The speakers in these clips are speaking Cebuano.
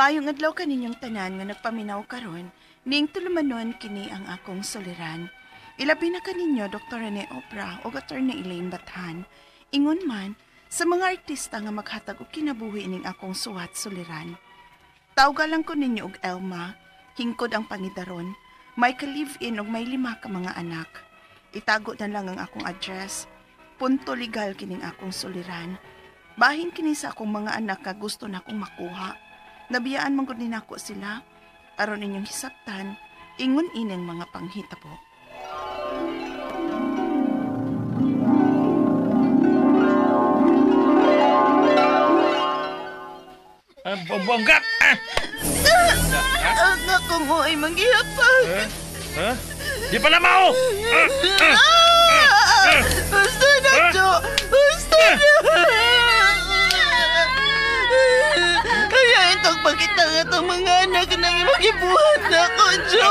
Maayong adlaw kaninyong tanan nga nagpaminaw karon, ning tulumanon kini ang akong suliran. Ilabi na kaninyo Dr. Rene Opra o Attorney Elaine Bathan. Ingon man sa mga artista nga maghatag og kinabuhi ning akong suwat suliran. Tawga lang ko ninyo og Elma, hingkod ang pangidaron, may ka-live-in og may 5 ka mga anak. Itago na lang ang akong address. Punto legal kining akong suliran. Bahin kini sa akong mga anak ka gusto na akong makuha. Nabiyaan man gud ni nako sila. Aron inyong hisabtan, ingon ining mga panghitabo. Bongga! Ang akong ay manghihapag. Ha? Di pa na mao! Gusto na, Jo! Gusto na! Kaya itong pagkita nga itong mga anak nang magibuhat na ko, Jo!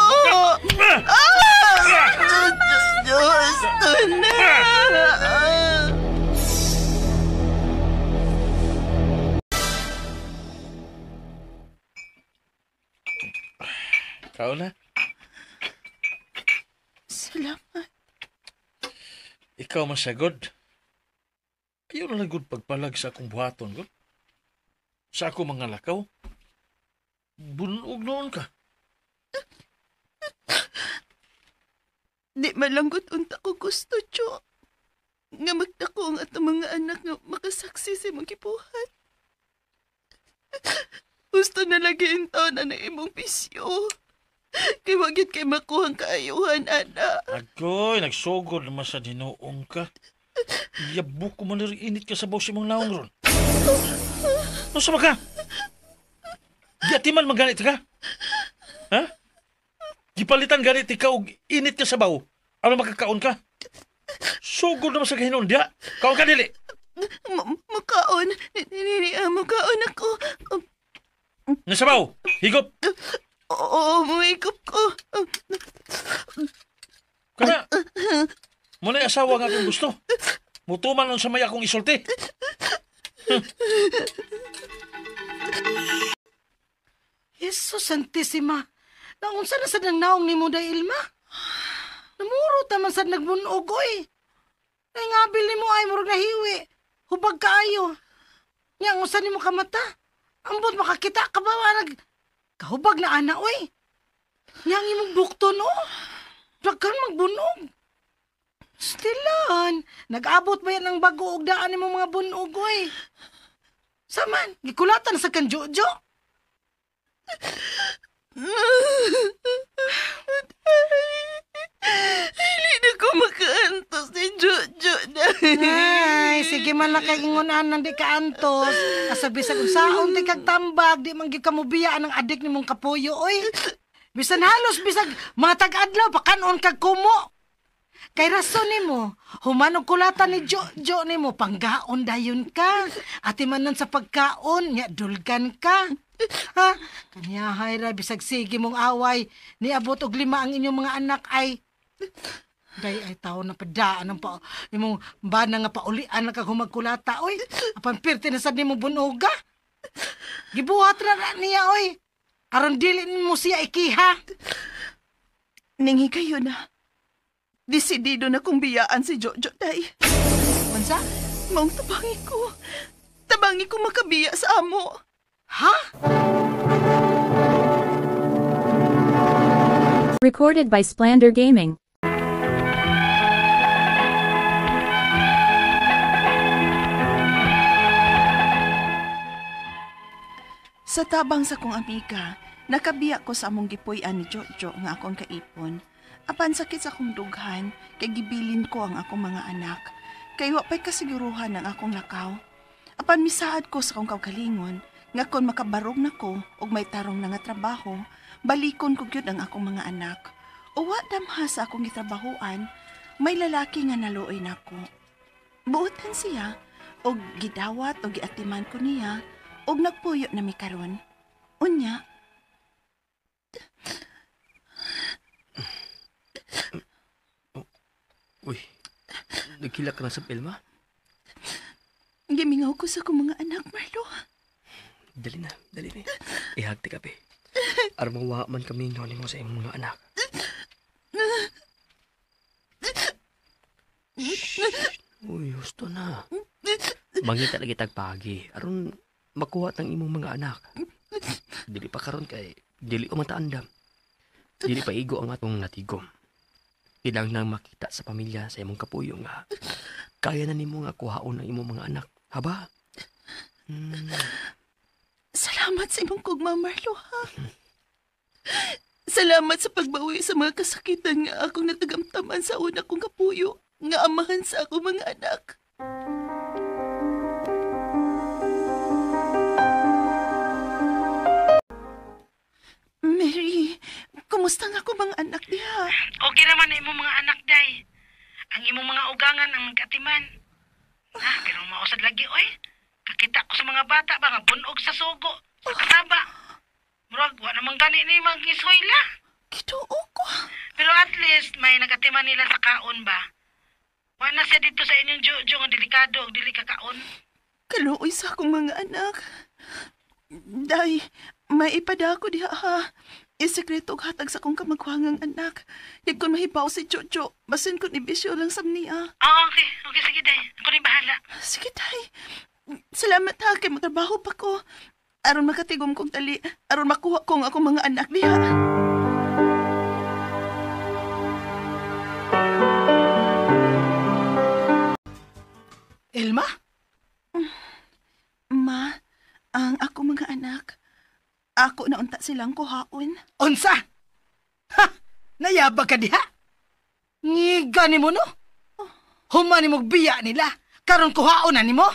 Gusto na! Kao na. Salamat. Ikaw masagod. Ayaw na lang good pagpalag sa akong buhaton, god. Sa akong mga lakaw. Bunog noon ka. Di malanggot unta ko gusto, Cho. Nga magdako ang atong mga anak nga makasaksi sa imong gibuhat. Gusto na lagi intaon na imong bisyo. Kay wagit kay makuhang kaayuhan, ana. Agoy, nagsugod naman sa dinoong ka. Yabok ko man init ka sa baw sa imong naong ron. Ano sa ka? Giatiman maganit ka? Ha? Gipalitan ganit ikaw og init ka sa baw. Ano makakaon ka? Sugod naman sa kahinon diya. Kaon ka dili. Makaon. Makaon ako. Nasabaw, higop. Oo, muhigop ko. Kana, muna asawa nga akong gusto. Mutuman nun sa may akong isulti. Jesus Santissima. Naunsa na sad nang naong ni mo day, Ilma? Namuro taman sad nagbunog, oy. Ay ngabil ni mo ay murag nahiwi. Hubag kaayo. Nya ang usa nimo kamata. Ambot makakita ka ba nag kahubag na ana oy. Nya ang imong bukton o. Daghan magbunog. Stilan, nag-abot ba yan ang bago og daan nimo mga bunog oy? Saman, gikulatan sa kan Jojo. Hindi na ko makaantos ni Jojo na. Ay, sige man lang kay ingon-an nang di ka antos. Asa bisag unsaon ti kag tambag, di man gyud ka mobiyaan ang adik nimong kapuyo oy. Bisan halos bisag matag adlaw pakanon kag kumo. Kay rason nimo, human og kulatan ni Jojo nimo, panggaon dayon ka. Ati man nun sa pagkaon, nya dulgan ka. Ha? Kanyahay ra bisag sige mong away, niabot og 5 ang inyong mga anak ay day ay tao na padaan ang pa imong bana nga paulian na kag humagkulata oy. Apan pirti na sad nimo bunoga. Gibuhat ra na niya oy. Aron dili nimo siya ikiha. Ning higayon na. Desidido na kong biyaan si Jojo, day. Unsa? Maong tabangi ko. Tabangi ko makabiya sa amo. Ha? Recorded by Splander Gaming. Sa tabang sa kong amiga, nakabiya ko sa among gipuy-an ni Jojo nga akong kaipon. Apan sakit sa akong dughan, kay gibilin ko ang akong mga anak. Kay wa pa'y kasiguruhan ang akong lakaw. Apan misaad ko sa akong kaugalingon, nga kon makabarog na ko og may tarong na nga trabaho, balikon ko gyud ang akong mga anak. O wa damha sa akong gitrabahoan, may lalaki nga naluoy nako. Buotan siya, og gidawat og giatiman ko niya, og nagpuyo na mi karon. Unya, Uy, nagkilak ka na sa Elma? Gimingaw ko sa akong mga anak, Marlo. Dali na, dali na. Ihag ti kape. Aron mawa man kami nga nimo sa imong mga anak. Shh. Uy, husto na. Mangita lagi tagpagi. Aron makuha tang imong mga anak. Dili pa karon kay dili ko mataandam. Dili pa igo ang atong natigom. Ilang nang makita sa pamilya sa imong kapuyo nga kaya na nimo nga kuhaon ang imong mga anak. Haba? Salamat sa imong kugma, Marlo, ha? Salamat sa pagbawi sa mga kasakitan nga akong natagamtaman sa una kong kapuyo nga amahan sa akong mga anak. Mary, kumusta nga ako mga anak diha? Okay naman na imong mga anak, day. Ang imong mga ugangan ang nagkatiman. Ah, pero mausad lagi, oy. Kakita ko sa mga bata ba nga bunog sa sugo, sa kasaba. Murag, wa naman gani ni mga. Kituo ko. Pero at least may nagatiman nila sa kaon ba. Wa na siya dito sa inyong jojo nga delikado og dili ka kaon. Kaluoy sa akong mga anak. Day, may ipada ako diha ha. Isekreto og hatag sa akong kamagwangang anak. Di ko mahibaw si Jojo. Basin ko ni bisyo lang sa niya. Ah, okay. Okay, sige, day. Ako rin bahala. Sige, day. Salamat ha, kay matrabaho pa ko. Aron makatigom kong tali, aron makuha ko ang akong mga anak diha. Elma? Ma, ang ako mga anak, ako na unta silang kuhaon. Unsa? Ha! Nayabag ka diha? Ngiga ni mo, no? Human ni mo biya nila. Karon kuhaon na nimo?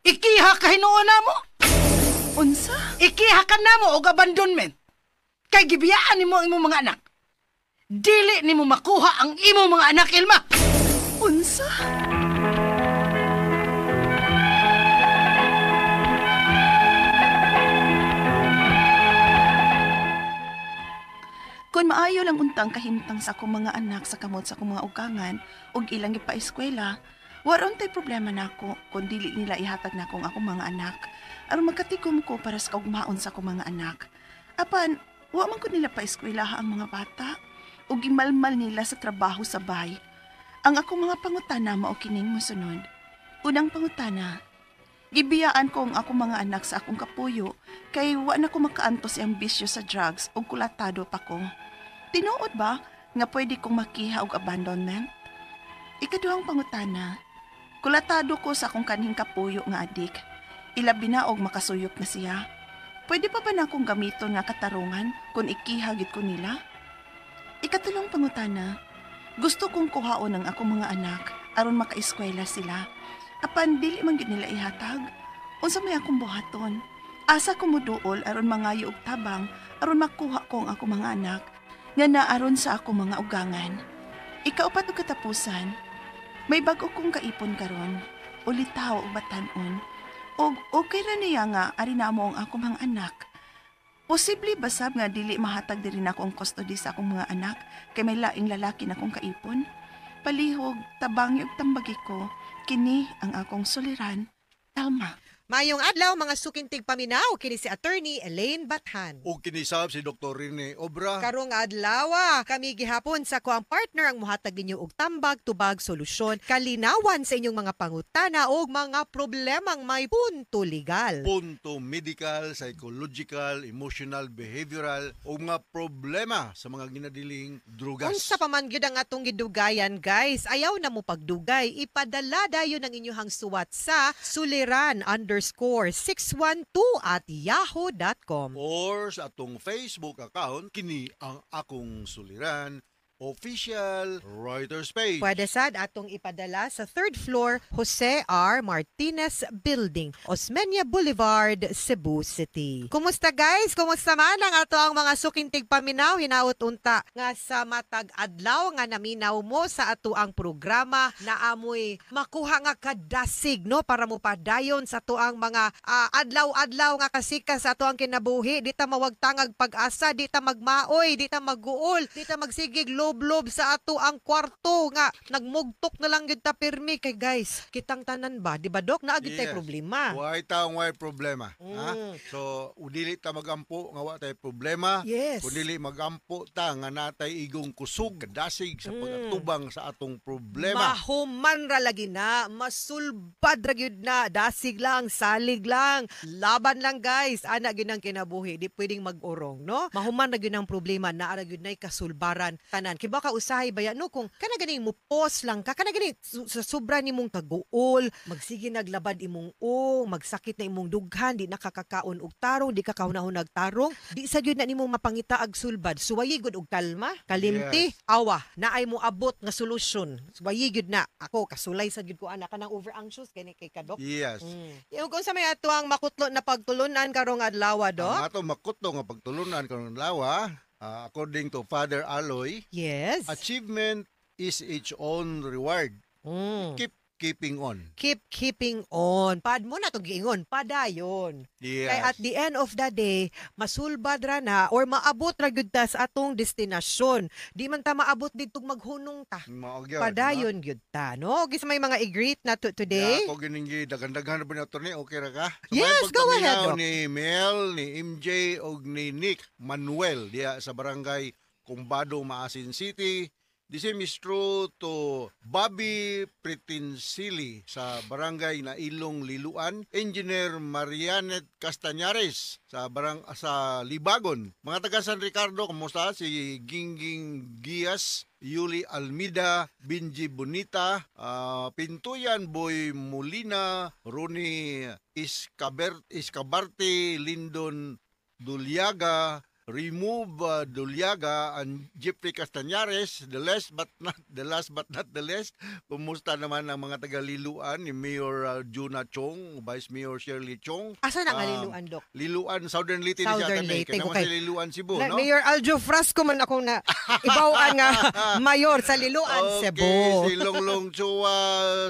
Ikiha ka hinuon na mo. Unsa? Ikiha ka na mo og abandonment. Kay gibiyaan nimo ang imong mga anak. Dili nimo makuha ang imong mga anak, Elma. Unsa? Kung maayo lang untang kahimtang sa akong mga anak sa kamot sa akong mga ugangan ug ilang gipa-eskwela, waron tay problema nako kung dili nila ihatag nako ang akong mga anak. Aron magkatikom ko para sa kaugmaon sa akong mga anak. Apan, wa man ko nila pa-eskwela ang mga bata ug gimalmal nila sa trabaho sa bay. Ang akong mga pangutana mao kining mosunod. Unang pangutana, gibiyaan ko ang akong mga anak sa akong kapuyo kay wa na ko makaantos ang bisyo sa drugs ug kulatado pa ko. Tinuod ba nga pwede kong makiha og abandonment? Ikaduhang pangutana, kulatado ko sa akong kanhing kapuyo nga adik. Ilabi na og makasuyop na siya. Pwede pa ba na akong gamiton nga katarungan kung ikiha gid ko nila? Ikatulong pangutana, gusto kong kuhaon ang akong mga anak aron makaeskwela sila. Apan dili man gid nila ihatag. Unsa may akong buhaton? Asa ko moduol aron mangayo og tabang aron makuha ko ang akong mga anak nga naaron sa akong mga ugangan. Ikaupat og katapusan, may bag-o kong kaipon karon. Ulitaw og batan-on. Og okay ra niya nga ari namo ang akong mga anak. Posible ba sab nga dili mahatag diri nako ang custody sa akong mga anak kay may laing lalaki na akong kaipon? Palihog, tabangi ug tambagi ko, kini ang akong suliran, Telma. Mayong adlaw mga sukintig paminaw kini si Attorney Elaine Bathan. O kinisab si Dr. Rene Obra. Karong adlaw kami gihapon sa kuang partner ang muhatag ninyo og tambag tubag solusyon kalinawan sa inyong mga pangutana og mga problemang may punto legal. Punto medical, psychological, emotional, behavioral o mga problema sa mga ginadiling drugas. Unsa pa man gyud ang atong gidugayan guys, ayaw na mo pagdugay, ipadala dayon ang inyong suwat sa suliran_612@yahoo.com. Or sa atong Facebook account, kini ang akong suliran official writer's page. Pwede sad atong ipadala sa third floor, Jose R. Martinez Building, Osmeña Boulevard, Cebu City. Kumusta guys? Kumusta man ang ato ang mga sukintig paminaw hinaut unta nga sa matag adlaw nga naminaw mo sa ato ang programa na amoy makuha nga kadasig no para mo padayon sa ato ang mga adlaw-adlaw nga kasika sa ato ang kinabuhi. Di ta mawagtangag pag-asa, di ta magmaoy, di ta maguol, di ta magsigig Naglublub sa ato ang kwarto nga nagmugtok na lang gyud ta pirmi kay guys. Kitang tanan ba, di ba, Dok? Naa gyud tay Yes. problema. Way taong way problema. Ha? So, dili ta magampo nga wa tay problema. Kung dili magampo ta nga natay igong kusog, kadasig sa pag-atubang sa atong problema. Mahuman ra lagi na, masulbad ra gyud na, dasig lang, salig lang, laban lang guys. Ana gyud ang kinabuhi, di pwedeng mag-urong, no? Mahuman ra gyud ang problema, naa ra gyud nay kasulbaran tanan. Kay baka usahay baya no kung kana ganing mo pause lang ka, kana ganing sa sobra nimong kaguol, magsige naglabad imong o, magsakit na imong dughan, di nakakakaon og tarong, di ka kahunahunag tarong, di sa gyud na nimo mapangita ag sulbad. Suwayi gud og kalma, kalimti, awa, naay mo abot nga solusyon. Suwayi gyud na. Ako kasulay sa gyud ko ana kanang over anxious gani kay kadok. Yung kung sa may ato ang makutlo na pagtulunan karong adlaw, Dok. Ang ato makutlo nga pagtulunan karong adlaw, according to Father Aloy, achievement is its own reward. Keep keeping on. Keep keeping on. Pad mo na to giingon, padayon. Kay at the end of the day, masulbad ra na or maabot ra gyud ta sa atong destinasyon. Di man ta maabot didto maghunong ta. Mao gyud, Padayon gyud ta, no? Gis may mga i-greet na to today. Yeah, ako giningi daghan-daghan na ba ni attorney? Okay ra ka? So, Yes, may go ahead, pagpaminaw Doc. ni Mel, ni MJ og ni Nick Manuel diya sa barangay Kumbado, Maasin City. The same is true to Bobby Pretinsili sa barangay Nailong, Liluan, Engineer Marianet Castañares sa Libagon. Mga taga San Ricardo, kumusta? Si Gingging Gias, Yuli Almida, Binji Bonita, Pintuyan Boy Molina, Ronnie Iscabarte, Lindon Dulyaga, Remove Dulyaga, and Jeffrey Castañares, the last but not the last but not the least. Kumusta naman ang mga taga Liluan ni Mayor Juna Chong, Vice Mayor Shirley Chong? Asa na nga Liluan, Dok? Liluan, Southern Leyte ni siya Southern attorney. Leyte, Kaya naman okay. sa Liluan, Cebu, no? Mayor Aljo Frasco man akong na ibawaan nga mayor sa Liluan, Cebu. Si Longlong Chua,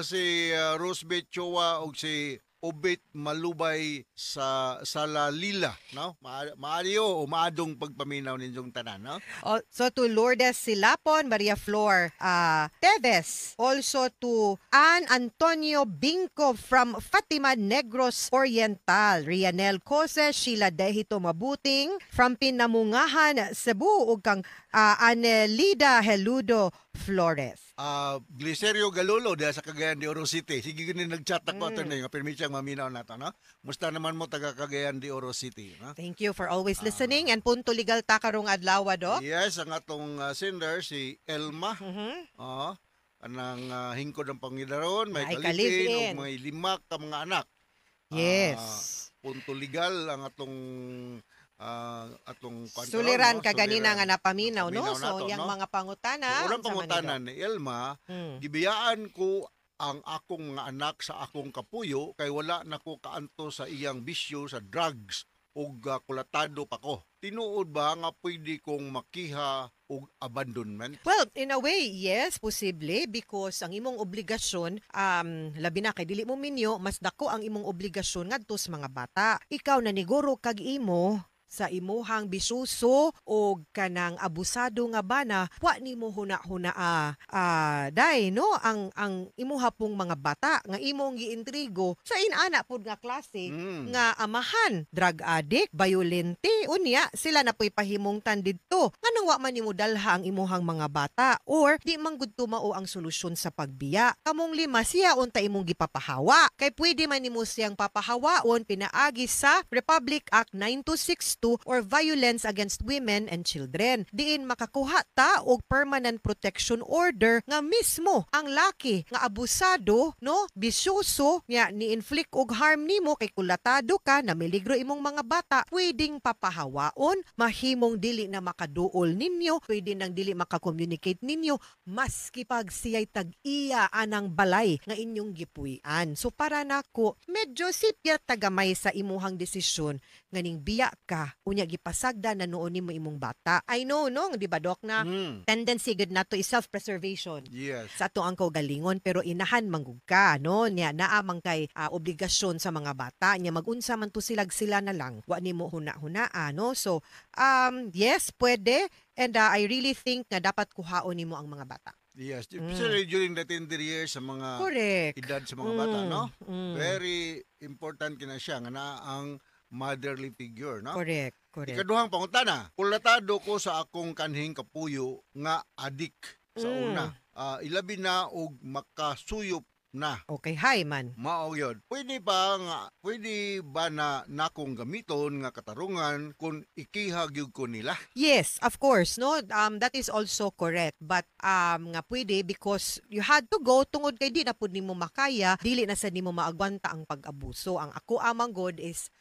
si Rosbeth Chua ug si Obet Malubay sa Salalila, no? Maayo o maadong pagpaminaw ninyong tanan, no? Oh, so to Lourdes Silapon, Maria Flor Teves, also to Ann Antonio Binco from Fatima, Negros Oriental, Rianel Cose, Sheila Dehito Mabuting from Pinamungahan, Cebu, ug kang Anelida Heludo Flores. Glicerio Galolo diha sa Cagayan de Oro City. Sige gini nag-chat ako attorney nga pirmi siyang maminaw nato, no? Musta naman mo taga Cagayan de Oro City, no? Thank you for always listening and punto legal ta karong adlaw, Dok. Yes, ang atong sender si Elma. Oo. Anang hingkod ang pangidaron, may May kalipin kalipin. ug may lima ka mga anak. Punto legal ang atong kwan karon, Suliran no? ka ganina Suliran. nga napaminaw, no? Napaminaw So, nato, yang no? mga pangutana. So, unang unsa man ni, pangutana Dok? ni Elma, gibiyaan ko ang akong mga anak sa akong kapuyo kay wala na ko kaanto sa iyang bisyo sa drugs ug kulatado pa ko. Tinuod ba nga pwede kong makiha og abandonment? Well, in a way, yes, posible because ang imong obligasyon, labi na kay dili mo minyo, mas dako ang imong obligasyon ngadto sa mga bata. Ikaw naniguro kag imo sa imuhang bisuso o kanang abusado nga bana, wa nimo huna-huna day no ang imuha pong mga bata nga imong giintrigo sa inana pud nga klase nga amahan, drug addict, violente, unya sila na po'y pahimungtan didto. Nganong wa man nimo dalha ang imuhang mga bata or di man gud tumao ang solusyon sa pagbiya. Kamong lima siya unta imong gipapahawa. Kay pwede man nimo siyang papahawaon pinaagi sa Republic Act 9262 or Violence Against Women and Children. Diin makakuha ta og permanent protection order nga mismo ang laki nga abusado, no, bisyoso nya ni-inflict og harm nimo kay kulatado ka, namiligro imong mga bata, pwedeng papahawaon, mahimong dili na makaduol ninyo, pwede nang dili makakommunicate ninyo, maski pag siya'y tag-iya anang balay nga inyong gipuy-an. So para nako, medyo sipya tagamay sa imuhang desisyon nga ning biya ka. ka. Unya gipasagda na nuon nimo imong bata. I know, no, di ba, Doc, na tendency gud nato is self-preservation sa ato ang kaugalingon, pero inahan manggug ka, no, nya naa man kay obligasyon sa mga bata nya magunsa man to sila sila na lang, wa nimo huna-hunaa, no? So yes, pwede, and I really think nga dapat kuhaon nimo ang mga bata. Yes, especially during the tender years sa mga edad sa mga bata, no? Very important kina siya nga naa ang motherly figure, no? Correct correct Ikaduhang pangutana, kulatado ko sa akong kanhing kapuyo nga adik sa una. Ilabi na og makasuyop na. Okay, hi man. Mao yun. Pwede ba na nakong gamiton nga katarungan kung ikiha gyud ko nila? Yes, of course, no? That is also correct. But nga pwede because you had to go tungod kay di na pud nimo makaya, dili na sad nimo maagwanta ang pag-abuso. Ang ako amang god is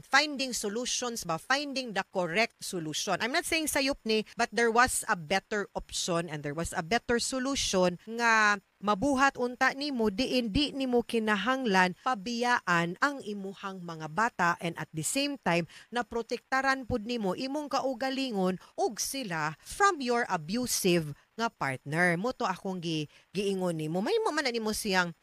finding solutions ba, finding the correct solution. I'm not saying sayop ni, but there was a better option and there was a better solution nga mabuhat unta nimo diin di nimo kinahanglan pabiyaan ang imuhang mga bata, and at the same time na protektaran pud nimo imong kaugalingon ug sila from your abusive nga partner. Mao to akong giingon nimo. May mo man na nimo siyang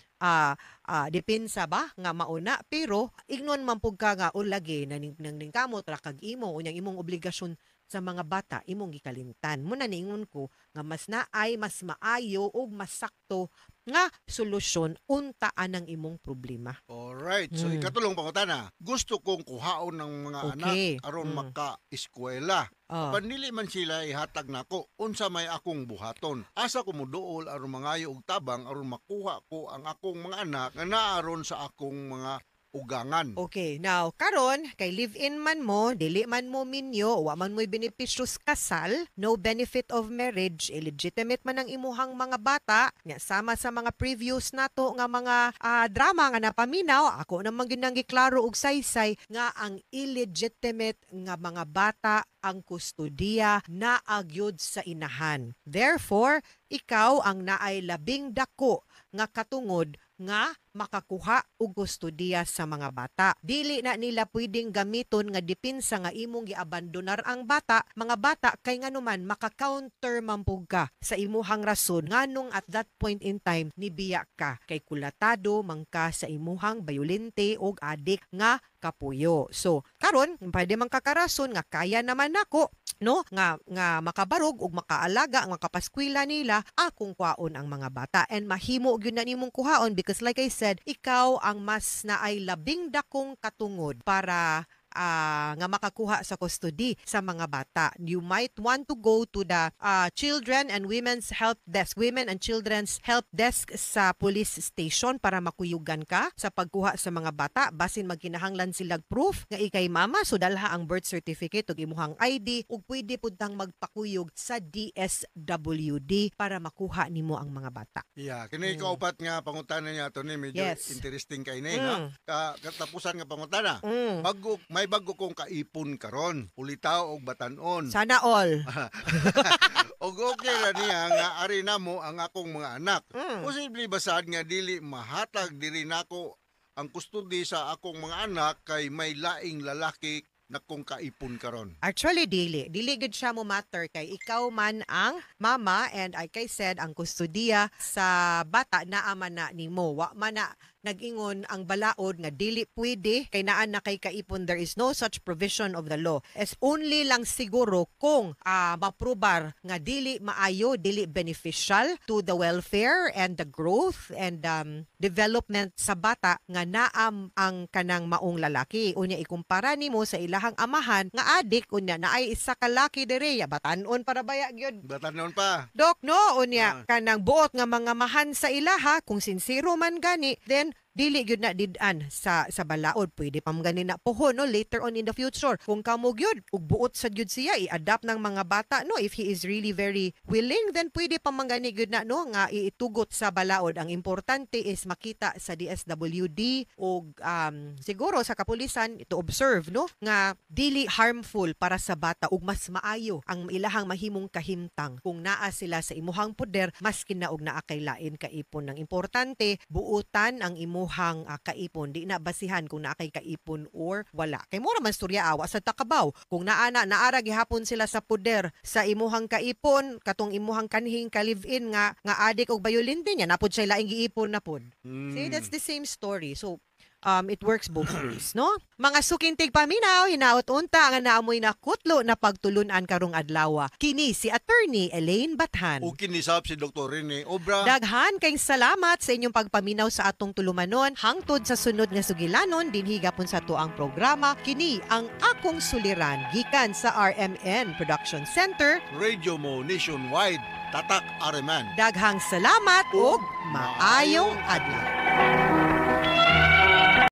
depensa ba nga mauna, pero ignon man pug ka nga ulagi na ning nang ningkamot ra kag imo, unyang imong obligasyon sa mga bata imong gikalimtan mo na. Niingon ko nga mas naay mas maayo ug mas sakto nga solusyon unta anang imong problema. Alright. So ikatulong pangutana, gusto kong kuhaon ng mga anak aron maka-eskwela. Apan dili man sila ihatag nako, unsa may akong buhaton? Asa ko moduol aron mangayo og tabang aron makuha ko ang akong mga anak nga naaron sa akong mga ugangan? Okay, now karon kay live-in man mo, dili man mo minyo, wa man mo'y benepisyo sa kasal, no benefit of marriage, illegitimate man ang imuhang mga bata, nya sama sa mga previews nato nga mga drama nga napaminaw, ako naman gyud nang giklaro og saysay nga ang illegitimate nga mga bata, ang kustodiya naa gyud sa inahan. Therefore, ikaw ang naay labing dako nga katungod nga makakuha og kustodiya sa mga bata. Dili na nila pwedeng gamiton nga depensa nga imong giabandonar ang bata, mga bata, kay nganuman maka-counter man pug ka sa imuhang rason nganong at that point in time nibiya ka, kay kulatado man ka sa imuhang bayolente og adik nga kapuyo. So, karon pwede man kakarason nga kaya naman nako, no, nga nga makabarog ug makaalaga, makapaskwela nila, akong kwaon ang mga bata, and mahimo gyud na nimong kuhaon because, like I said, ikaw ang mas naay labing dakong katungod para nga makakuha sa custody sa mga bata. You might want to go to the Children and Women's Help Desk, Women and Children's Help Desk sa police station para makuyugan ka sa pagkuha sa mga bata. Basin magkinahanglan silag proof nga ikay mama, so dalha ang birth certificate ug imuhang ID, ug pwede pud tang magpakuyog sa DSWD para makuha nimo ang mga bata. Yeah, kini ikaupat nga pangutana niya to ni medyo interesting kay ni, no? Katapusan nga pangutana. Bago may bago kong kaipon karon, ulitaw og batanon. Sana all. Og okay ra niya nga ari namo ang akong mga anak. Posible ba sad nga dili mahatag diri nako ang custody sa akong mga anak kay may laing lalaki na kong kaipon karon? Actually, dili. Dili gud siya mo matter kay ikaw man ang mama and, like I said, ang kustodiya sa bata naa man na nimo. Wa man na nag-ingon ang balaod nga dili pwede kay naa na kay kaipon. There is no such provision of the law. As only lang siguro kung maprobar nga dili maayo, dili beneficial to the welfare and the growth and development sa bata nga naam ang kanang maong lalaki. Unya ikumpara nimo sa ilahang amahan nga adik, unya naay isa ka laki dere ya batan-on para baya gyud. Batanon pa. Dok, no, unya kanang buot nga mga mahan sa ilaha, kung sinsero man gani, then dili gyud na did-an sa balaod. Pwede pa man gani na pohon, no, later on in the future kung kamo gyud ug buot sa gyud siya i-adopt ng mga bata, no, if he is really very willing, then pwede pa man gani gyud na, no, nga iitugot sa balaod. Ang importante is makita sa DSWD og siguro sa kapulisan to observe, no, nga dili harmful para sa bata ug mas maayo ang ilahang mahimong kahimtang kung naa sila sa imuhang poder maski na og naa kay lain kaipon. Ng importante, buutan ang imuhang imuhang kaipon. Di na basihan kung naa kay kaipon or wala. Kay mura man storya awa sa takabaw. Kung naa na naara gihapon sila sa puder sa imuhang kaipon, katong imuhang kanhing ka live-in nga nga adik og bayolente niya, napod siya laing giipon na pod. See, that's the same story. So, it works both ways, no? Mga suking tigpaminaw, hinaot unta nga naamoy na kutlo na pagtulunan karong adlaw. Kini si Attorney Elaine Bathan. O kinisap si Dr. Rene Obra. Daghan kayong salamat sa inyong pagpaminaw sa atong tulumanon. Hangtod sa sunod nga sugilanon, dinhi gapon sa tuang programa, kini ang Akong Suliran, gikan sa RMN Production Center. Radio Mo Nationwide. Tatak RMN. Daghang salamat ug maayong adlaw.